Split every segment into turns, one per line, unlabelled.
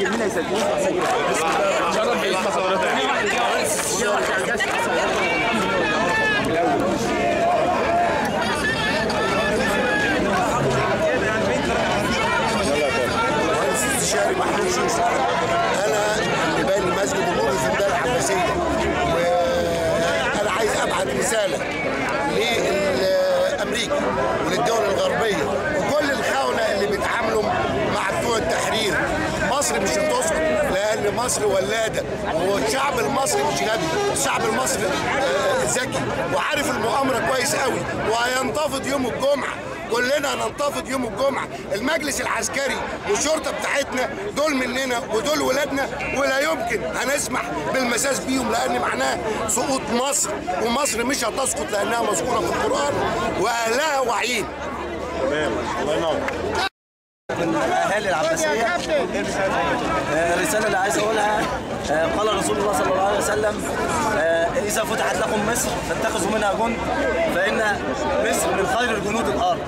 هيسجل؟ مين هيسجل؟
شرف باسم حضرتك.
استشاري محمود شوشة، انا اللي باني مسجد النور في الدار العباسية، وانا عايز ابعت رسالة لامريكا وللدول الغربية وكل الخونة اللي بيتعاملوا مع بتوع التحرير. مصر مش هتسقط لان مصر ولاده، والشعب المصري مش غبي، الشعب المصري ذكي وعارف المؤامرة كويس قوي، وهينتفض يوم الجمعة. كلنا هننتفض يوم الجمعة. المجلس العسكري والشرطة بتاعتنا دول مننا ودول ولادنا، ولا يمكن هنسمح بالمساس بيهم، لان معناه سقوط مصر، ومصر مش هتسقط لانها مذكورة في القران واهلها واعيين.
تمام، الله ينور.
من اهالي العباسية، الرسالة اللي عايز اقولها، قال رسول الله صلى الله عليه وسلم: اذا فتحت لكم مصر فاتخذوا منها جند، فان مصر من خير الجنود الارض.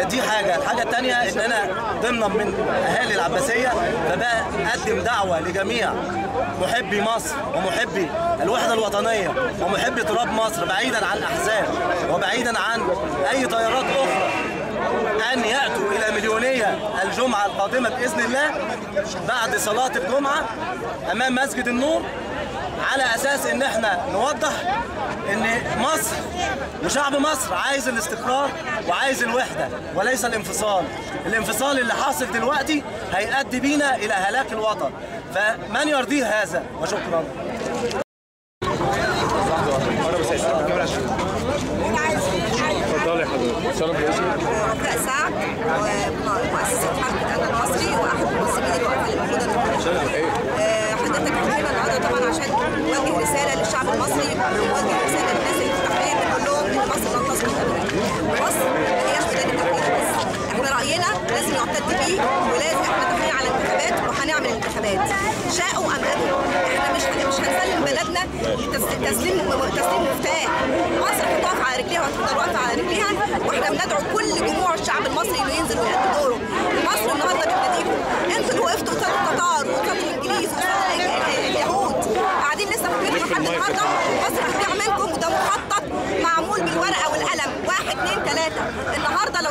دي حاجة. الحاجة الثانية ان انا ضمنا من اهالي العباسية، فبقدم دعوه لجميع محبي مصر ومحبي الوحدة الوطنية ومحبي تراب مصر، بعيدا عن الاحزاب وبعيدا عن اي تيارات اخرى، أن يأتوا إلى مليونية الجمعة القادمة بإذن الله بعد صلاة الجمعة أمام مسجد النور، على أساس إن إحنا نوضح إن مصر وشعب مصر عايز الاستقرار وعايز الوحدة وليس الانفصال. الانفصال اللي حاصل دلوقتي هيؤدي بينا إلى هلاك الوطن، فمن يرضيه هذا؟ وشكرا.
اتفضلي حضرتك. شرف باسمك.
وفاء سعد، ومؤسسة حركة أنا المصري، وأحد منظمين الوقفة اللي موجودة النهارده. حضرتك احنا النهارده طبعا عشان نوجه رسالة للشعب المصري، ونوجه رسالة للناس اللي في التحرير، بنقول لهم إن مصر لن تسقط أبدا. مصر ما هياش ميدان التحرير بس، احنا رأينا لازم يعتد بيه، ولازم احنا داخلين على انتخابات وهنعمل انتخابات، شاءوا أم أبوا. احنا مش هنسلم بلدنا تسليم مفتاح. مصر هتقف على رجليها وهتفضل واقفة على رجليها، واحنا بندعو كل جموع الشعب المصري انه ينزل ويأدي دوره. مصر النهارده بتناديكم، انتوا اللي وقفتوا قصاد التتار وقصاد الانجليز وقصاد اليهود، قاعدين لسه في بيوتكم لحد النهارده. مصر بتضيع منكم، وده مخطط معمول بالورقة والقلم، 1 2 3. النهارده لو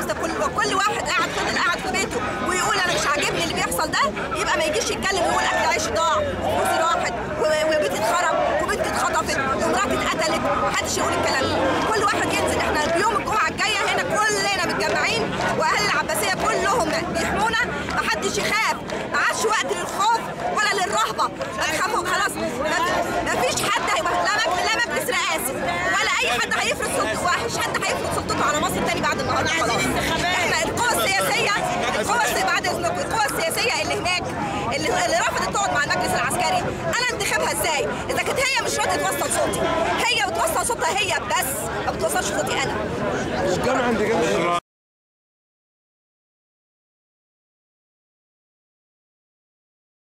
كل واحد قاعد فضل قاعد في بيته ويقول انا مش عاجبني اللي بيحصل ده، يبقى ما يجيش يتكلم ويقول اكل عيش ضاع وفلوسي راحت وبيتي اتخرب وبنتي اتخطفت ومراتي اتقتلت، محدش يقول الكلام ده. كل واحد ينزل. احنا يوم الجمعة الجاية هنا كلنا متجمعين، واهل العباسية كلهم بيحمونا، محدش يخاف، ما عادش وقت للخوف ولا للرهبه، ما تخافوا خلاص، ما فيش حد هيبقى لا مجلس رئاسي ولا اي حد هيفرض سلطته، مفيش حد هيفرض سلطته على مصر تاني بعد النهارده خلاص. احنا القوى السياسية، القوى بعد اذنكم، القوى السياسية اللي هناك اللي رفضت تقعد مع المجلس العسكري، انا انتخابها ازاي؟ اذا كانت هي مش راضية توصل صوتي، هي بتوصل صوتها هي بس، ما بتوصلش صوتي انا.
الجامعة عند جامعة.